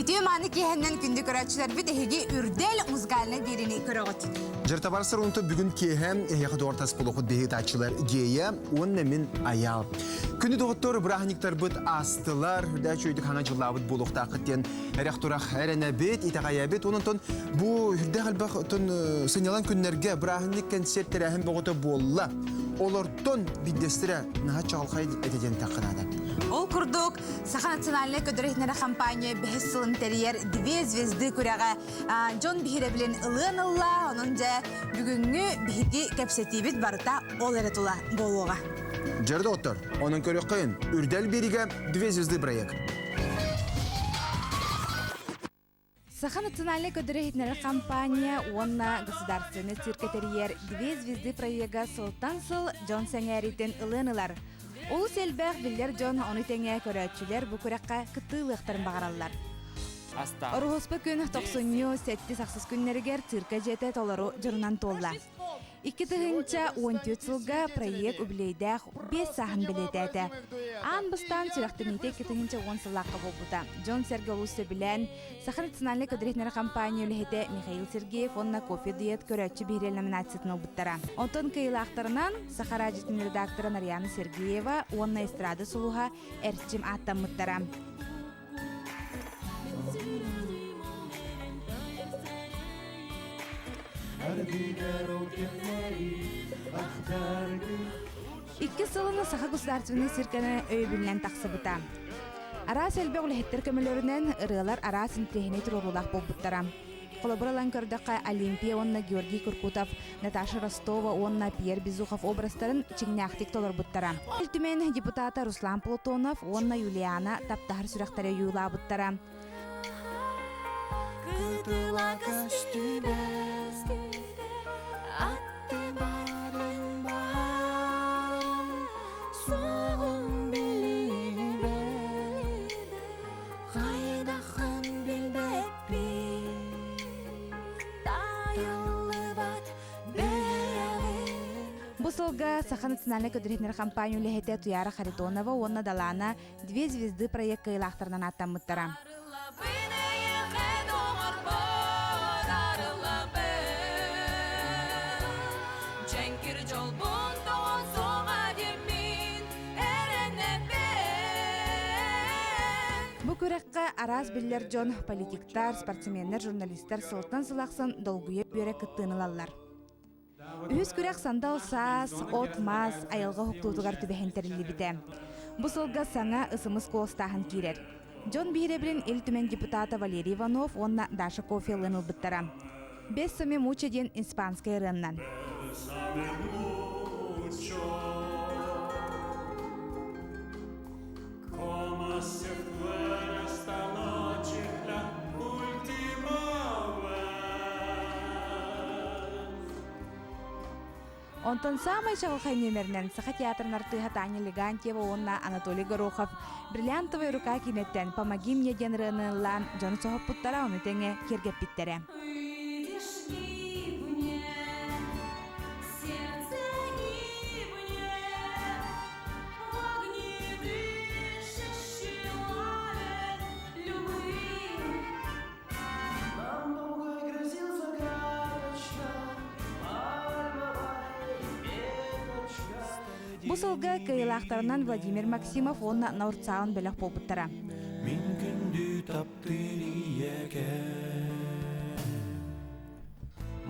Үтүө мааны киэһэннэн күндү көрөөччүлэрбит эһиги Үрдэл музыкальнай биэриини көрөҕүт. Дьартабар сарунта бүгүн киэһэ эһиэхэ дуортас булухут биһиги гея уонна мин аял. Күнү доҕоттор бырааһынньыктарбыт аастылар, үрдээ чүйдүк хаҥа дьыллаабыт буолуохтааххыт диэн эрэх-турах эрэнэбит, итэҕэйэбит. Онон бу үрдээх элбэх сынньалаҥ күннэргэ бырааһынньык кэнсиэр тэрээһин бөҕөтө буолла. Олортон биирдэстэрэ наһаа чаҕылхай этэ диэн наада. Ол курдук, Саха национальнай көдөрүһүнэрэ компания бэһис сылын тэрийэр «Две звезды» күрэҕэ дьон биһирэбилин ылыан ылла, онон дьэ бүгүҥҥү биһиги кэпсэтиибит барыта ол эрэ тула буолуоҕа. Дьэр доҕоттор, онон көрүөххэйин, Үрдэл биэригэ «Две звезды» проект. Саха национальнай көдөрө-иһитиннэрэр компания уонна государственнай циркэ тэрийэр «Две звезды» проега сылтан сыл дьон сэҥээриитин ылыан ылар. Олус элбэх биллэр дьон ону тэҥэ көрөөччүлэр бу күрэххэ кыттыылыахтарын баҕараллар. Оруһуспа күн тохсунньу сэттис ахсыс күннэригэр циркэ дьиэтэ толору дьонунан туолла. 2014 сылга проект үбүлүөйдээх биэс сааһын бэлиэтээтэ. Аан бастаан сүрэхтэниитэ 2010 сыллаахха буолбута. Дьон-сэргэ олус сөбүлээн, Саха национальнай көдөрүһүнэр компания үлэһитэ Михаил Сергеев уонна Кофе Дуэт көрөөччү биһирээл номинациятын ылбыттара. Онтон кыайыылаахтарынан Саха радиотын редактора Нарьяна Сергеева уонна эстрада сулуһа Эрчим ааттаммыттара. Икки сылын Саха государственнай цирканы өйөбүлүнэн тахсыбыта. Араас элбэх үлэһиттэр көмөлөрүнэн ырыалар араас интэриэһинэй туруоруулаах буолбуттара. Холобур ылан көрдөххө, Олимпия уонна Георгий Куркутов, Наташа Ростова уонна Пьер Безухов образтарын чиҥнээхтик толорбуттара. Ил Түмэн депутата Руслан Платонов уонна Юлиана таптаһар сүрэхтэрэ ойуулаабыттара. Кытыла көстүбэт, аттыбарын баһан, суоҕун билибэт, хайдахын билбэт Бу сылга Саха национальнай көдөрүһүнэр компания үлэһитэ Туяра Харитонова уонна Далаана «Две звезды» проект кыайыылаахтарынан ааттаммыттара. Бу күрэххэ араас биллэр дьон, политиктар, спортсменнар, журналистар сылтан сыл ахсын долгуйа үөрэ кыттыыны ылаллар. Үһүс күрэх сандал саас, от-мас, айылҕа уһуктуутугар түбэһэн тэриллибитэ. Бу сылга саҥа ысымыс куоластааһын киирэр. Дьон биһирэбилин Ил Түмэн депутата Валерий Иванов уонна Даша Кофе ылыан ылбыттара. Бессами мучо диэн испанскай ырыаннан. Онтон саамай чаҕылхай нүөмэринэн Саха театрын артыыһа Таня Легантьева уонна Анатолий Горохов «Бриллиантовая рука» киинэттэн «Помоги мне» диэн ырыаны ыллаан дьону соһуппуттара, ону тэҥэ киэргэппиттэрэ. Бу сылга кыайыылаахтарынан Владимир Максимов уонна Наурцаун бөлөх буолбуттара. Мин күндү таптыыр ийэкэ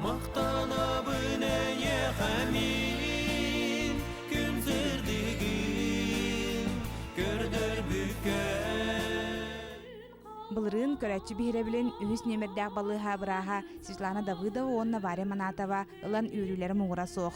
Махтанабын эйиэхэ мин күн сырдыгын көрдөрбүккэ Былырыын көрөөччү биһирэбилин үһүс нүөмэрдээх балыыһа бырааһа Светлана Давыдова уонна Варя Манатова ылан үөрүүлэрэ муҥура суох.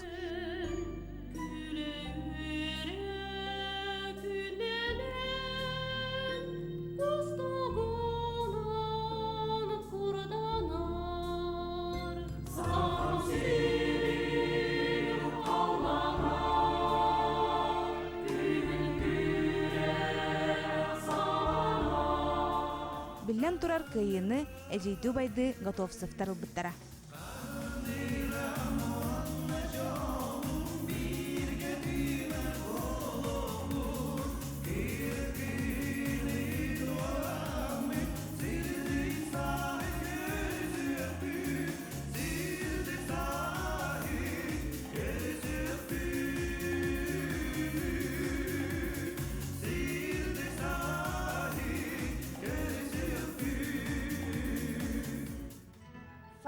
Биллэн турар, кыайыыны эдьиийдии-убайдыы Готовцевтар ылбыттара.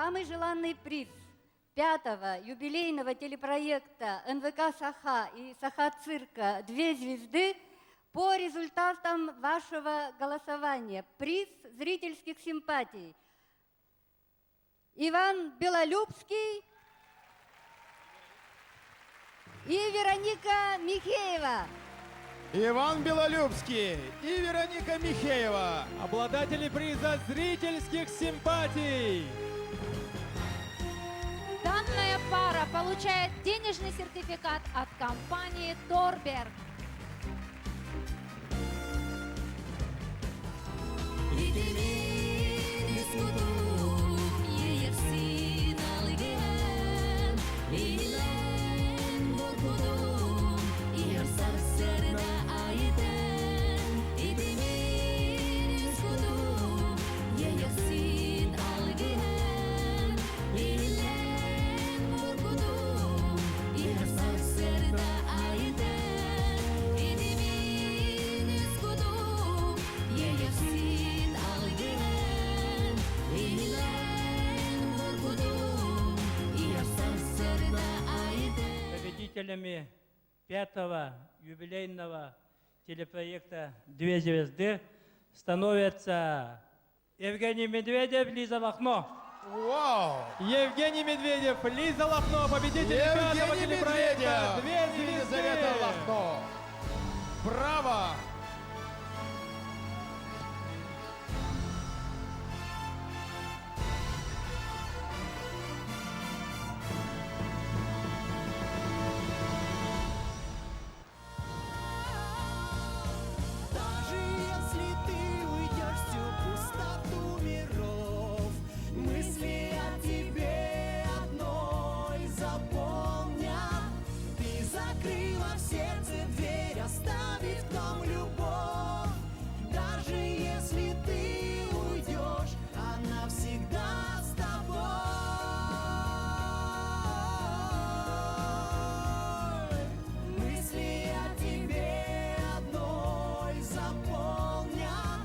Самый желанный приз пятого юбилейного телепроекта НВК «Саха» и «Саха-цирка. Две звезды» по результатам вашего голосования. Приз зрительских симпатий. Иван Белолюбский и Вероника Михеева. Иван Белолюбский и Вероника Михеева, обладатели приза зрительских симпатий. Данная пара получает денежный сертификат от компании «Торберг». Победителями пятого юбилейного телепроекта «Две звезды» становятся Евгений Медведев, Лиза Лахно. Вау! Евгений Медведев, Лиза Лахно, победители пятого Евгений телепроекта Медведев, «Две звезды». Елизавета Лахно. Браво! Даже если ты уйдешь всю пустоту миров, Мысли о тебе одной заполнят. Ты закрыла в сердце дверь, оставив там любовь. Даже если ты уйдешь, она всегда с тобой. Мысли о тебе одной заполнят.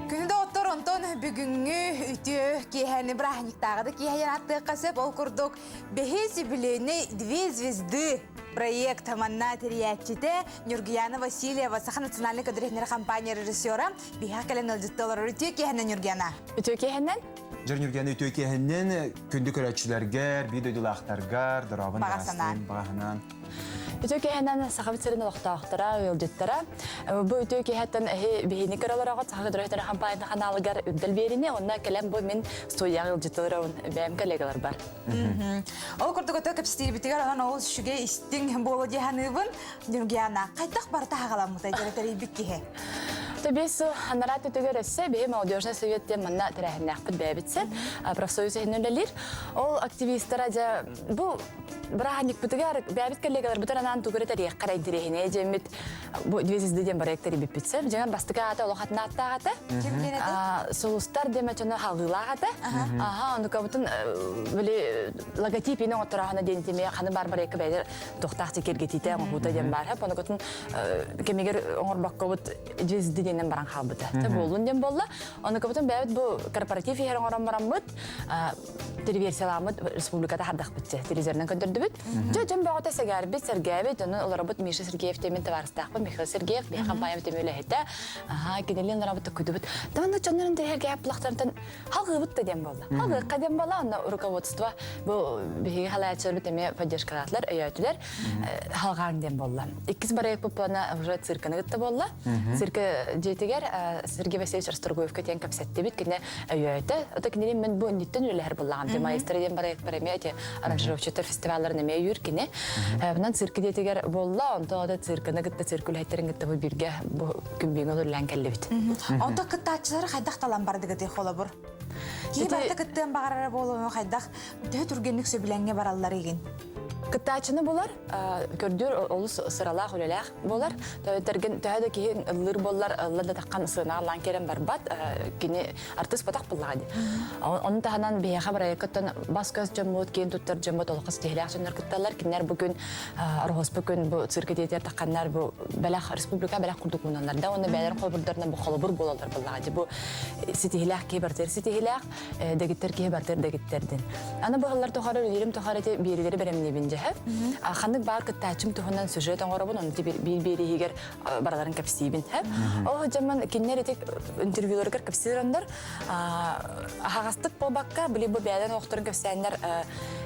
Күндү доҕоттор, онтон бүгүҥҥү үтүө киэһэни бырааһынньыктааҕы да киэһэйэн ааттыахха сөп. Ол курдук бэһис юбилейный «Две звезды» проект манна тэрийээччитэ Нюргияна Васильева, Саха национальнай көдүрүһүннэр компания режиссера, биһиэхэ кэлэн ыалдьытты олорор. Үтүө киэһэнэн, Нюргияна! Үтүө киэһэнэн! Дьэр Нюргияна үтүө киэһэнэн күндү көрөөччүлэргэр, биир дойдулаахтаргар, дорообун Баҕа санаан. Баҕа санаан. Үтүө киэһэнэн Сахабыт сирин олохтоохторо, ыалдьыттара. Бу үтүө киэһэттэн эһи биһини көрөлөрөҕүт Саха көдөрөһүтэр хампаанньа ханаалыгар үрдэл биэрини, онно кэлэн бу мин студияҕа ыалдьыттыларабын бэйэм коллегалар бар. Ол курдук өтө кэпсэтиибитигэр онон ол үчүгэй истиҥ буолуо дии саныыбын. Нюргияна, хайдах барыта хаҕаламмытай дьэрэтэрийбит киһи? Тобис анараа түтүгэр өссө биһи молодежный совет диэн манна тэрээһиннээхпит бэйэбитсин профсоюз иһинэн үлэлиир. Ол активистара дьэ бу бырааһынньыкпытыгар бэйэбит коллегаларбытын анаан тугу эрэ тэриэххэ эрэ интэриэһинэй дьэммит бу две звезды диэн проект тэрийбиппит дьиҥэр бастакы аата олох атын ааттаах этэ. Ким диэн этэй? Сулустар диэн дьоно халыылаах этэ. Аха, онукабытын били логотип ини оҥотторооһуна диэн тимиэ ханы бар проекка бэйдэр туохтаах киргитиитэ оҥоһуута диэн баар. Онукутун кэмигэр оҥорбоккобут звезды диэнэн баран хаалбыта. Буоллун диэн буолла. Онукабытын бэйэбит бу корпоратив иһэр оҥорон бараммыт телеверсияламмыт республиката хардахпытчы телевизорынан көрдөрдүбүт. Дьэ дьон бөҕөтө сэгээрбит, сэргээбит, ону олоробут Миша Сергеев диэмин табаарыстаахпын, Михаил Сергеев, биһи компаниябыт эмиэ үлэһитэ. Аха, кинилин олоробут токкуйдубут. Тонна дьоннорун тэрэргээп булахтарынтан халгыыбыт да диэн буолла. Халгыыкка диэн буолла, онно руководство бу биһиги халааччыларбыт эмиэ поддержкалаатылар, өйөөтүлэр. Халҕаан диэн буолла. Иккис проект плана уже цирканы кытта буолла. Цирка дьиэтигэр Сергей Васильевич Расторгуевка диэн кэпсэттибит. Кини өйөөтө. Ото кинини мен бу инниттэн үлэлэһэр буллаҕым. Ти маэстро диэн проект бар эмиэ эти аранжировщиктар фестивалларын эмиэ өйүүр кини. Bundan цирка дьиэтигэр буолла. Онтон ото цирканы кытта цирк үлэһиттерин кытта бу бииргэ бу күн бүгүн үлэлээн кэллибит. Онто кыттааччылары хайдах талан бардыгыт холобур? Киһи барыта кыттыан баҕарара буолуону хайдах төһө түргэнник сөбүлэҥҥэ бараллар игин? Кыттааччыны булар, көрдүүр олус сыралаах үлэлээх буолар. Төһөтөргүн төһө да киһи ыллыыр буоллар, ылла да таххан сыанаалаан кэлэн барбат, кини артыыс батах буллаҕа дии. Ону таһынан биһиэхэ бырайыаккыттан бас-көс дьоммут, киэн туттар дьоммут олоххо ситиһилээх дьоннор кытталлар. Кинилэр бу күн Ороһуоспа күн бу циркэ тиэтэр тахханнар бу бэлэх республика бэлэх курдук уунаннар да уонна бэйэлэрин холобурдарынан бу холобур буолаллар буоллаҕа дии. Бу ситиһилээх киһи бартыыр ситиһилээх, дэгиттэр киһи бартыыр дэгиттэрдин. Аны быһаллар тухары үлэлиирим тухары ити биэриилэри бэлэмниибин дьэһэ. Ханнык баар кыттааччым туһунан сюжет оҥоробун, ону биир биэрииһигэр бараларын кэпсиибин. Ол дьоммун кинилэр ити интервьюларыгар кэпсиир аһаҕастык буолбакка, били бу бэйэлэрин олохторун кэпсээннэр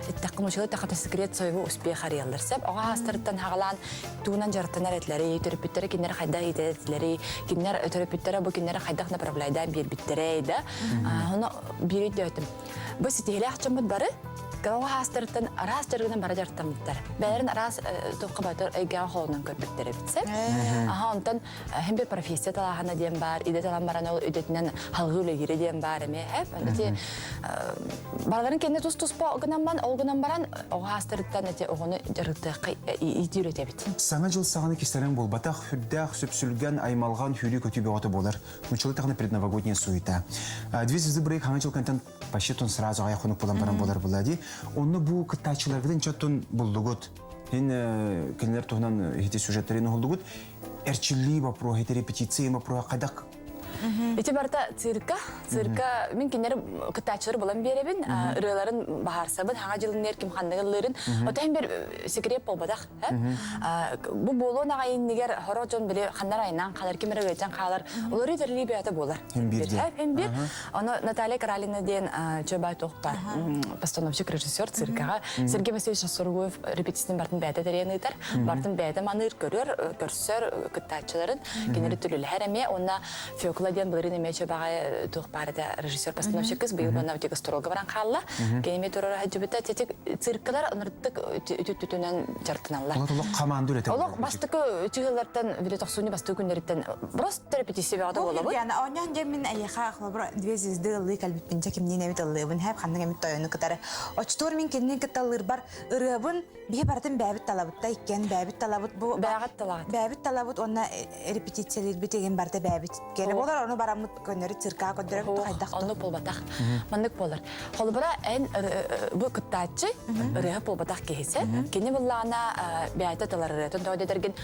иттэххэ мучулу тахата секрет своего успеха арыйаллар сөп. Оҕо аастарыттан хаҕалаан тугунан дьарыктанар этилэрий, төрөппүттэрэ кинилэр хайдах иитэр этилэрий, кинилэр төрөппүттэрэ бу кинилэри хайдах направляйдаан биэрбиттэрэй да. Ону биир өйдөөтүм. Бу ситиһилээх дьоммут бары оҕо аастарыттан араас дьарыгынан бара дьарыктаммыттар. Бэйэлэрин араас туохха батыр эйгэҕэ холонон көрбүттэр эбит сөп. Аха онтон һин бир профессия талааһына диэн баар, идэ талан баран ол идэтинэн халгыы үлэлиирэ диэн баар эмиэ хэп. Ити барыларын кэннэ тус-туспа гынан баран, ол гынан баран оҕо аастарыттан эти оҕону дьарыктыахха иитиир этэбит. Саҥа дьыл саҕана кистэлэҥ буолбатах, сүрдээх сүпсүлгэн, аймалҕан, сүүрүү-көтүү бөҕөтө буолар. Нуччалыы тахана предновогодняя суета. Две звезды брейк хаҥа дьыл кэнтэн почти тон сразу аҕай хонук булан баран буолар була дии. Онно бу кыттааччыларгытын чоттун буллугут. Ин кинилэр туһунан ити сюжеттэрин уһулдугут. Эрчиллии вопроһа, ити репетиция вопроһа хайдах Ити барыта цирка. Цирка мин кинилэр кыттааччылары булан биэрэбин, ырыаларын баһаарсабын, хаҥа дьылыннар ким ханнык ыллыырын. Отон бир секрет буолбатах. Бу буолуон аҕай иннигэр хоро дьон били ханнар айнаан хаалар, ким эрэ ыалдьан хаалар. Олору итэрли бэйэтэ буолар. Хем бир. Ону Наталья Каралина диэн чөбай туохпар постановщик режиссер циркаҕа Сергей Васильевич Сосоргуев репетициятын бартын бэйэтэ тэрийэн ыытар. Бартын бэйэтэ маныыр, көрөр, көрсөр кыттааччыларын кинилэри түлүлэһэр эмиэ. Уонна Фекла диэн былырыын эмиэ чөбаҕай туох баар этэ режиссер постановщик кыз быйыл уонна гастролга баран хаалла. Кини эмиэ турар сылдьыбыта. Тетик циркалар ынырдык үтүттүтүнэн дьарыктаналлар. Олох команда үлэтэ. Олох бастакы чыһыллартан били тохсунньу бастакы күннэриттэн просто репетиция бөҕөтө буолабыт. Яна оонньоон дьэ мин эйиэхэ холобура две звезды ыллыы кэлбиппин дьэ кимниин эбит ыллыыбын хэп ханнык эмит тойону кытары. Очтуор мин кинини кытта ыллыырбар ырыабын биһи барытын бээбит талабытта иккиэн бээбит талабыт бу бээҕит талаҕыт. Бээбит талабыт уонна репетициялиирбит игин барыта бээбит кэлэ болар ону бараммыт көннөрү цирка көрдөрөбүт хайдах Оннук буолбатах. Маннык буолар. Холобура эн бу кыттааччы ырыаһыт буолбатах киһиси. Кини буллаана бэйэтэ тылар ырыатын тоҕо дэтэргин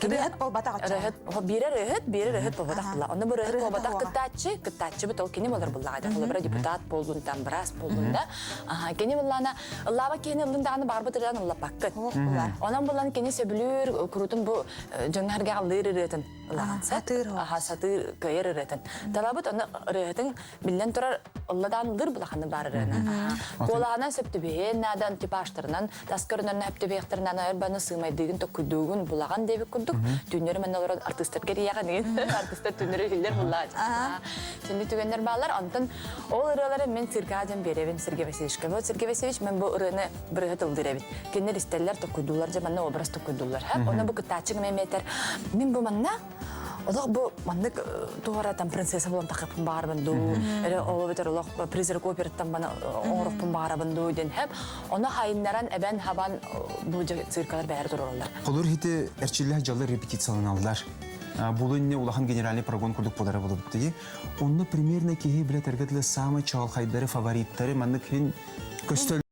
Ырыаһыт буолбатах ырыаһыт биир ырыаһыт, биир ырыаһыт буолбатах була. Онно бу ырыаһыт буолбатах кыттааччы, кыттааччыбыт ол кини болар буллаҕа. Холобура депутат буоллун, там быраас буоллун да. Кини буллаана ыллаабат киһини ыллын даҕаны баҕарбыт ырыан ыллаппаккын. Онон булан кини сөбүлүүр курутун бу дьоҥҥо ыллыыр ырыатын ылаҕын. Сатыыр. Аха, сатыыр кыайар ырыатын. Талабыт оны ырыаһытын биллэн турар ылладаан ыллыыр булаханы баар ырыаны. Куолаһынан сөп түбэһиэн наадан типажтарынан тас көрүнэн сөп түбэһиэхтэринэн айар сыымайдыгын токкуйдуугун булаҕан диэбит курдук түүннэри манна олорон артыыстарга эрийэҕин артыыстар түүннэри иһиллэр буллаа Синни түгэннэр бааллар. Онтон ол ырыалары мен циркаҕа дьон биэрэбин Сергей Васильевичка. Вот Сергей Васильевич мен бу ырыаны бырыһы тылдыр эбит. Кинилэр истэллэр, токкуйдуулар, дьэ манна образ токкуйдуулар. Онно бу кыттааччы гына метер. Мин бу манна олох бу маннык туора там принцесса буолан тахыппын баарбын дуу, эрэ ол эбэтэр олох призрак операттан бана оҥорохпун баарабын дуу диэн хэп. Ону хайыннаран эбэн хабан бу циркалар бэйэр тураллар. Холур хити эрчиллэх дьаллар репетицияланаллар. Бу инне улахан генеральный прогон курдук буолара болубут дии. Онно примерно киһи билэ тәргәтле самый чаҕылхайдары, фавориттары маннык хин көстөл.